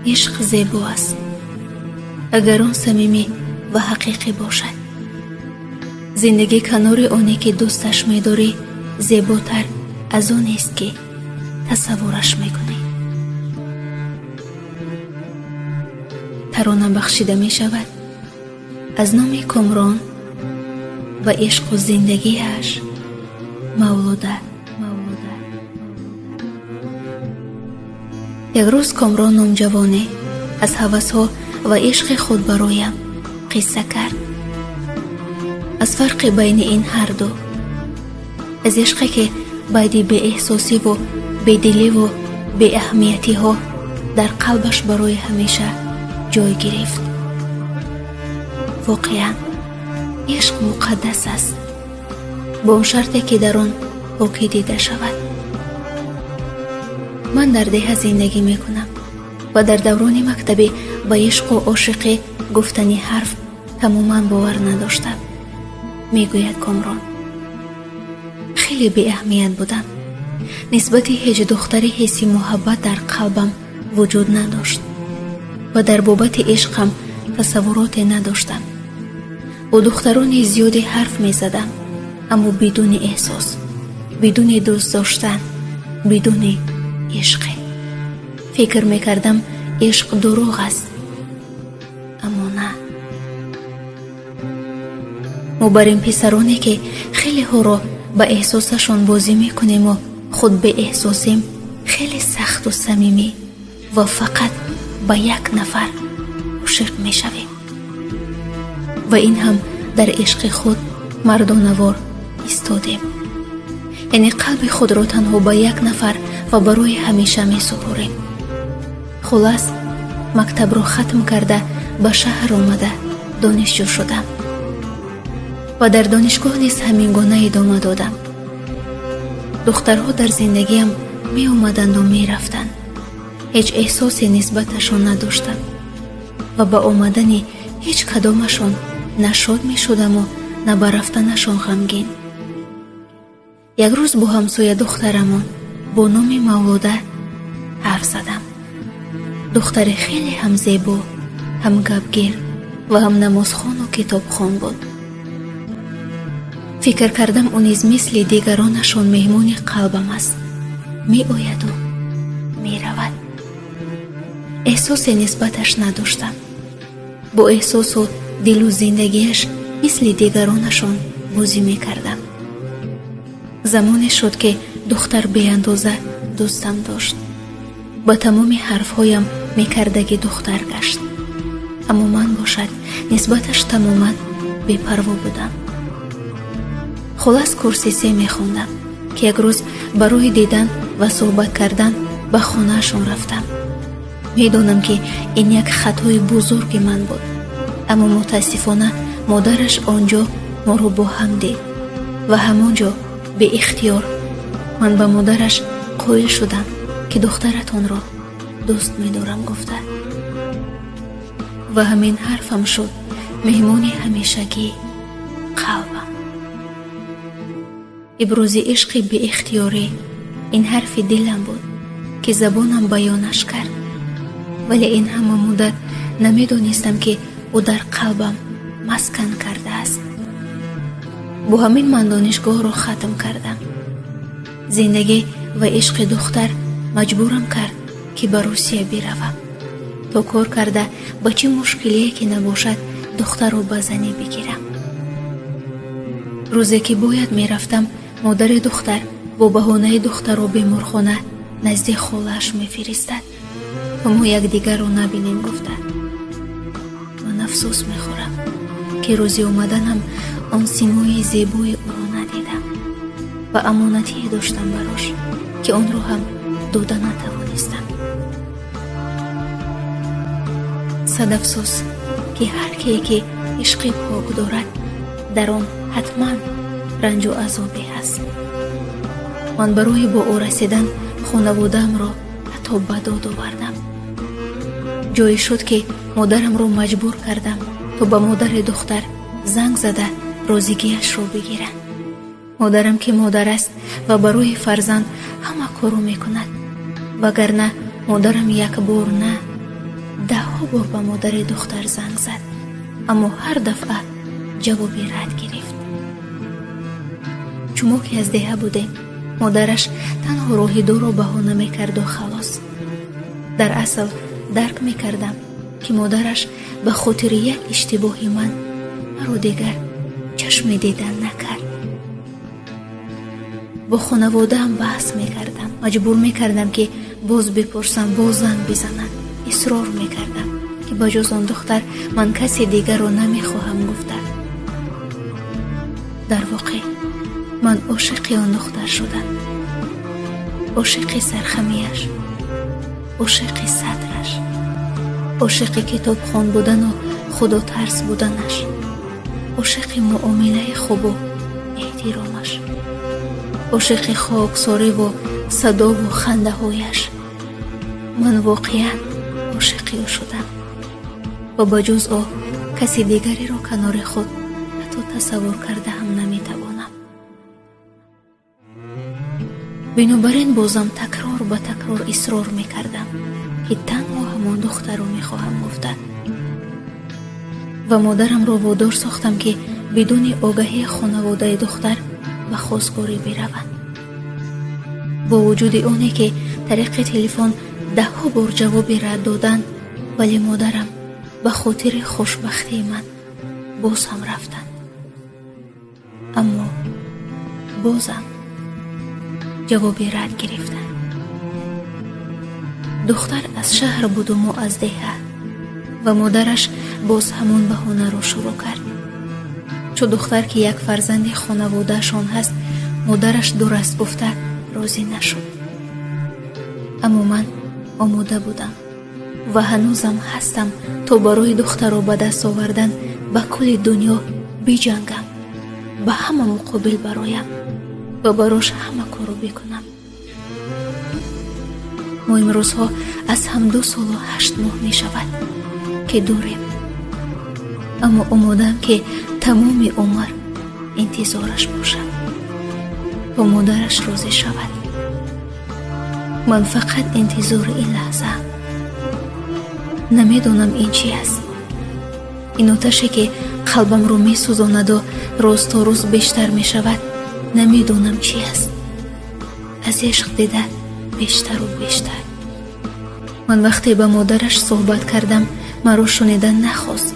Ишқ зебо аст, агар он самимӣ ва ҳақиқӣ бошад. Зиндагӣ канори оне ки дӯсташ медорӣ зеботар аз онест, ки тасаввураш мекунӣ. Тарона бахшида мешавад аз номи Комрон ва ишқу зиндагиаш Мавлуда. Мавлуда. Як рӯз Комрон ном ҷавоне аз ҳавасҳо ва ишқи худ бароям қисса кард. Аз фарқи байни ин ҳарду, аз ишқе ки баъди беэҳсосиву бедиливу беаҳамиятиҳо дар қалбаш барои ҳамеша ҷой гирифт. Воқеан, ишқ муқаддас аст, бо он шарте ки дар он покӣ дида шавад. Ман дар деҳа зиндагӣ мекунам ва дар даврони мактабӣ ба ишқу ошиқӣ гуфтани ҳарф тамоман бовар надоштам, мегӯяд Комрон. Хеле беаҳамият будам. Нисбати ҳеҷ духтаре ҳисси муҳаббат дар қалбам вуҷуд надошт ва дар бобати ишқам тасаввуроте надоштам. Бо духтарони зиёде ҳарф мезадам, аммо бидуни эҳсос, бидуни дӯст доштан, бидуни ишқе. Фикр мекардам, ишқ дурӯғ аст, аммо на. Мо бар ин писароне ки хелеҳоро ба эҳсосашон бозӣ мекунему худ беэҳсосем, хеле сахту самимӣ ва фақат ба як нафар ошиқ мешавем ва ин ҳам дар ишқи худ мардонавор истодем, яъне қалби худро танҳо ба як нафар ва барои ҳамеша месупорем. Хулас, мактабро хатм карда, ба шаҳр омада донишҷӯ шудам ва дар донишгоҳ низ ҳамин гуна идома додам. Духтарҳо дар зиндагиам меомаданду мерафтанд, ҳеҷ эҳсосе нисбаташон надоштам ва ба омадани ҳеҷ кадомашон на шод мешудаму на ба рафтанашон ғамгин. Як рӯз бо ҳамсоя духтарамон бо номи Мавлуда ҳарф задам. Духтаре хеле ҳам зебо, ҳам гапгир ва ҳам намозхону китобхон буд. Фикр кардам, ӯ низ мисли дигаронашон меҳмони қалбам аст, меояду меравад. Эҳсосе нисбаташ надоштам. Бо эҳсосу дилу зиндагиаш мисли дигаронашон бозӣ мекардам. Замоне шуд, ки духтар беандоза дӯстам дошт. Ба тамоми ҳарфҳоям мекардагӣ духтар гашт, аммо ман бошад нисбаташ тамоман бепарво будам. Хулас, курси се мехондам, ки як рӯз барои дидан ва суҳбат кардан ба хонаашон рафтам. Медонам, ки ин як хатои бузурги ман буд, аммо мутаассифона модараш он ҷо моро бо ҳам дид ва ҳамон ҷо беихтиёр ман ба модараш қоил шудам, ки духтаратонро дӯст медорам гуфта. Ва ҳамин ҳарфам шуд меҳмони ҳамешагии қалбам. Ибрози ишқи беихтиёрӣ ин ҳарфи дилам буд, ки забонам баёнаш кард, вале ин ҳама муддат намедонистам, ки ӯ дар қалбам маскан кардааст. Бо ҳамин ман донишгоҳро хатм кардам. Зиндагӣ ва ишқи духтар маҷбурам кард, ки ба Русия биравам, то кор карда, ба чӣ мушкилие ки набошад, духтарро ба занӣ бигирам. Рӯзе ки бояд мерафтам, модари духтар бо баҳонаи духтарро беморхона назди холааш мефиристад, то мо якдигарро набинем гуфта. Ман афсӯс мехӯрам, ки рӯзи омаданам он симои зебои ӯро надидам ва амонатие доштам барош, ки онро ҳам дода натавонистам. Сад афсӯс, ки ҳар кие ки ишқи пок дорад, дар он ҳатман ранҷу азобе ҳаст. Ман барои бо ӯ расидан хонаводаамро ҳатто ба дод овардам. Ҷое шуд, ки модарамро маҷбур кардам, то ба модари духтар занг зада розигиашро бигирад. Модарам ки модар аст ва барои фарзанд ҳама корро мекунад, вагарна модарам як бор на, Даҳҳо бор ба модари духтар занг зад, аммо ҳар дафъа ҷавоби рад гирифт. Чун мо ки аз деҳа будем, модараш танҳо роҳи дурро баҳона мекарду халос. Дар асл дарк мекардам, ки модараш ба хотири як иштибоҳи ман маро дигар чашми дидан накард. Бо хонаводаам баҳс мекардам, маҷбур мекардам, ки боз бипурсам, боз занг бизананд. Исрор мекардам, ки ба ҷуз он духтар ман касе дигарро намехоҳам гуфта. Дар воқеъ ман ошиқи он духтар шудам, ошиқи сархамияш, ошиқи сатраш, ошиқи китобхон будану худотарс буданаш, ошиқи муомилаи хубу эҳтиромаш, ошиқи хоксориву садову хандаҳояш. Ман воқеан ошиқи ӯ шудам ва ба ҷуз ӯ каси дигареро канори худ ҳатто тасаввур карда ҳам наметавонам. Бинобар ин бозам такрор ба такрор исрор мекардам, ки танҳо ҳамон духтарро мехоҳам гуфта, ва модарамро водор сохтам, ки бидуни огаҳии хонаводаи духтар ба хостгорӣ бираванд. Бо вуҷуди оне ки тариқи телефон даҳҳо бор ҷавоби рад доданд, вале модарам ба хотири хушбахтии ман боз ҳам рафтанд. Аммо бозам ҷавоби рад гирифтанд. Духтар аз шаҳр буду мо аз деҳа, ва модараш боз ҳамон баҳонаро шурӯъ кард. Чун духтар ки як фарзанди хонаводаашон ҳаст, модараш дур аст гуфта розӣ нашуд. Аммо ман омода будам ва ҳанӯзам ҳастам то барои духтарро ба даст овардан ба кулли дунё биҷангам, ба ҳама муқобил бароям ва барош ҳама корро бикунам. Мо имрӯзҳо аз ҳам 2 солу 8 моҳ мешавад, ки дурем, аммо омодаам, ки тамоми умр интизораш бошам то модараш розӣ шавад. Ман фақат интизори ин лаҳзаам. Намедонам, ин чи аст, ин оташе ки қалбамро месӯзонаду рӯз то рӯз бештар мешавад. Намедонам, чи аст, аз ишқ дида бештару бештар. Ман вақте ба модараш суҳбат кардам, маро шунидан нахост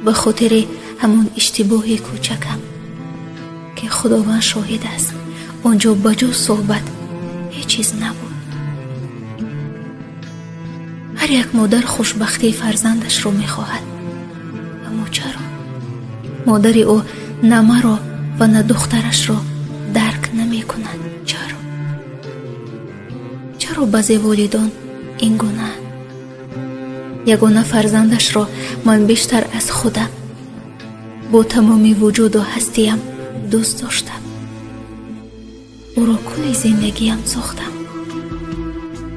ба хотири ҳамон иштибоҳи кӯчакам, ки Худованд шоҳид аст, он ҷо ба ҷуз суҳбат ҳеҷ чиз набуд. Ҳар як модар хушбахтии фарзандашро мехоҳад, аммо чаро модари ӯ на маро ва на духтарашро дарк намекунад? Чаро, чаро баъзе волидон ин гунаанд? Ягона фарзандашро ман бештар аз худам бо тамоми вуҷуду ҳастиям дӯст доштам, ӯро кулли зиндагиам сохтам.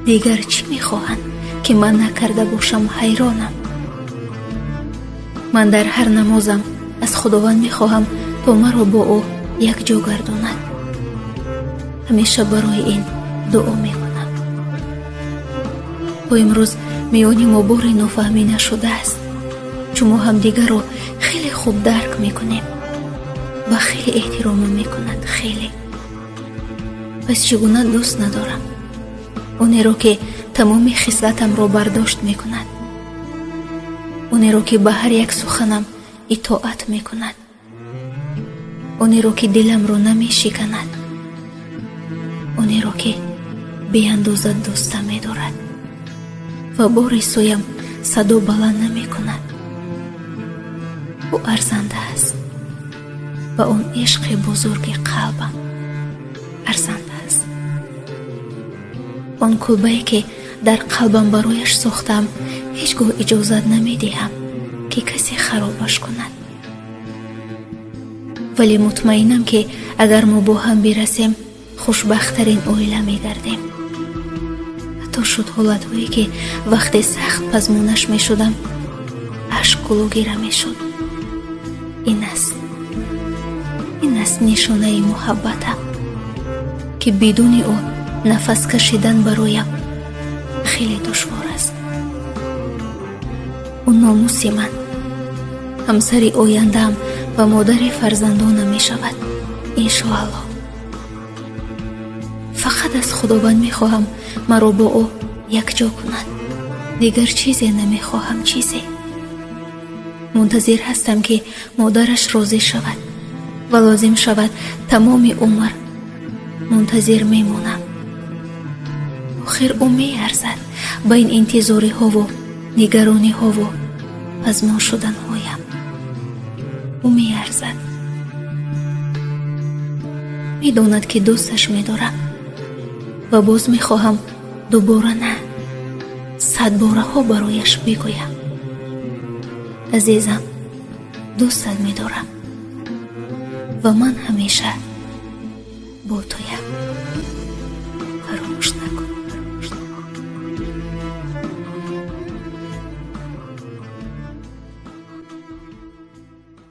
Дигар чӣ мехоҳанд, ки ман накарда бошам? Ҳайронам. Ман дар ҳар намозам аз Худованд мехоҳам, то маро бо ӯ якҷо гардонад. Ҳамеша барои ин дуо мекунам. То имрӯз миёни мо боре нофаҳмӣ нашудааст, чун мо ҳамдигарро хеле хуб дарк мекунем ва хеле эҳтиромам мекунад, хеле. Пас чӣ гуна дӯст надорам онеро, ки тамоми хислатамро бардошт мекунад, онеро, ки ба ҳар як суханам итоат мекунад, онеро, ки диламро намешиканад, онеро, ки беандоза дӯстам медорад ва бори сӯям садо баланд намекунад? Ӯ арзанда аст ва он ишқи бузурги қалбам арзанда аст. Он кулбае, ки дар қалбам барояш сохтам, ҳеҷ гоҳ иҷозат намедиҳам, ки касе харобаш кунад. Вале мутмаинам, ки агар мо бо ҳам бирасем, хушбахттарин оила мегардем. Ҳатто шуд ҳолатҳое, ки вақте сахт пазмонаш мешудам, ашк гулӯгира мешуд. Ин аст, ин аст нишонаи муҳаббатам, ки бидуни ӯ нафас кашидан бароям хеле душвор аст. Ӯ номуси ман, ҳамсари ояндаам ва модари фарзандонам мешавад, иншоаллоҳ. Фақат аз Худованд мехоҳам, маро бо ӯ якҷо кунад. Дигар чизе намехоҳам, чизе. Мунтазир ҳастам, ки модараш розӣ шавад ва лозим шавад, тамоми умр мунтазир мемонам. Охир ӯ меарзад ба ин интизориҳову нигарониҳову пазмон шуданҳоям. Ӯ меарзад. Медонад, ки дӯсташ медорам ва боз мехоҳам дубора, на, садбораҳо барояш бигӯям: азизам, дӯстат медорам ва ман ҳамеша бо туям.